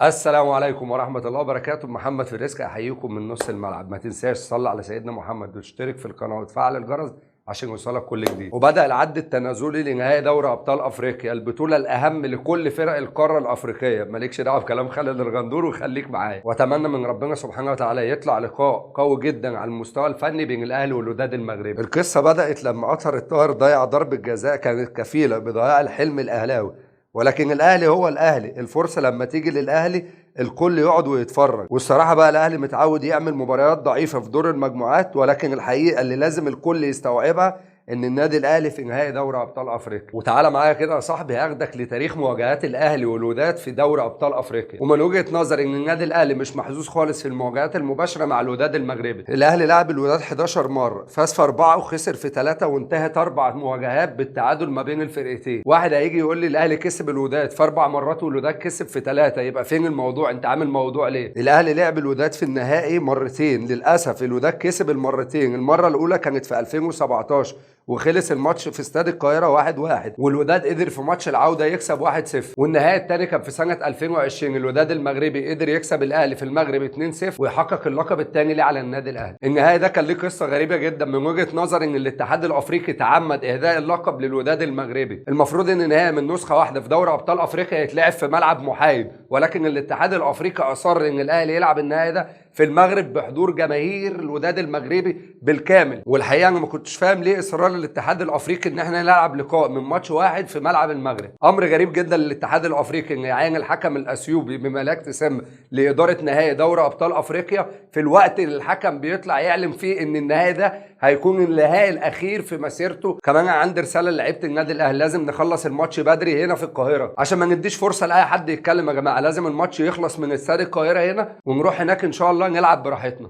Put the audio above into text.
السلام عليكم ورحمة الله وبركاته. محمد فريسكا أحييكم من نص الملعب. ما تنساش تصلي على سيدنا محمد وتشترك في القناة وتفعل الجرس عشان يوصلك كل جديد. وبدأ العد التنازلي لنهائي دوري أبطال أفريقيا، البطولة الأهم لكل فرق القارة الأفريقية. مالكش دعوة بكلام خالد الغندور وخليك معايا. وأتمنى من ربنا سبحانه وتعالى يطلع لقاء قوي جدا على المستوى الفني بين الأهلي والوداد المغربي. القصة بدأت لما أطهر الطاهر ضيع ضربة جزاء كانت كفيلة بضياع الحلم الأهلاوي، ولكن الاهلي هو الاهلي، الفرصة لما تيجي للاهلي الكل يقعد ويتفرج. والصراحة بقى الاهلي متعود يعمل مباريات ضعيفة في دور المجموعات، ولكن الحقيقة اللي لازم الكل يستوعبها ان النادي الاهلي في نهائي دوري ابطال افريقيا. وتعالى معايا كده يا صاحبي هاخدك لتاريخ مواجهات الاهلي والوداد في دوري ابطال افريقيا. ومن وجهه نظري ان النادي الاهلي مش محظوظ خالص في المواجهات المباشرة مع الوداد المغربي. الاهلي لعب الوداد 11 مرة، فاز في 4 وخسر في 3، وانتهت 4 مواجهات بالتعادل ما بين الفرقتين. واحد هيجي يقول لي الاهلي كسب الوداد في 4 مرات والوداد كسب في 3، يبقى فين الموضوع؟ انت عامل موضوع ليه؟ الاهلي لعب الوداد في النهائي مرتين، للاسف الوداد كسب المرتين. المرة الاولى كانت في 2017 وخلص الماتش في استاد القاهرة 1-1، والوداد قدر في ماتش العودة يكسب 1-0. والنهائي الثاني كان في سنة 2020، الوداد المغربي قدر يكسب الاهلي في المغرب 2-0 ويحقق اللقب الثاني ليه على النادي الاهلي. النهائي ده كان ليه قصة غريبة جدا من وجهه نظر ان الاتحاد الافريقي تعمد اهداء اللقب للوداد المغربي. المفروض ان النهائي من نسخه واحدة في دوري ابطال افريقيا يتلعب في ملعب محايد، ولكن الاتحاد الافريقي اصر ان الاهلي يلعب النهائي ده في المغرب بحضور جماهير الوداد المغربي بالكامل. والحقيقة انا ما كنتش فاهم ليه اصرار الاتحاد الافريقي ان احنا نلعب لقاء من ماتش واحد في ملعب المغرب. امر غريب جدا للاتحاد الافريقي ان يعين الحكم الاثيوبي بملاك تسمى لادارة نهائي دوري ابطال افريقيا في الوقت اللي الحكم بيطلع يعلن فيه ان النهائي ده هيكون النهائي الاخير في مسيرته. كمان عندي رسالة لعيبة النادي الاهلي، لازم نخلص الماتش بدري هنا في القاهرة عشان ما نديش فرصة لاي حد يتكلم. يا جماعة لازم الماتش يخلص من استاد القاهرة هنا ونروح هناك ان شاء الله نلعب براحتنا.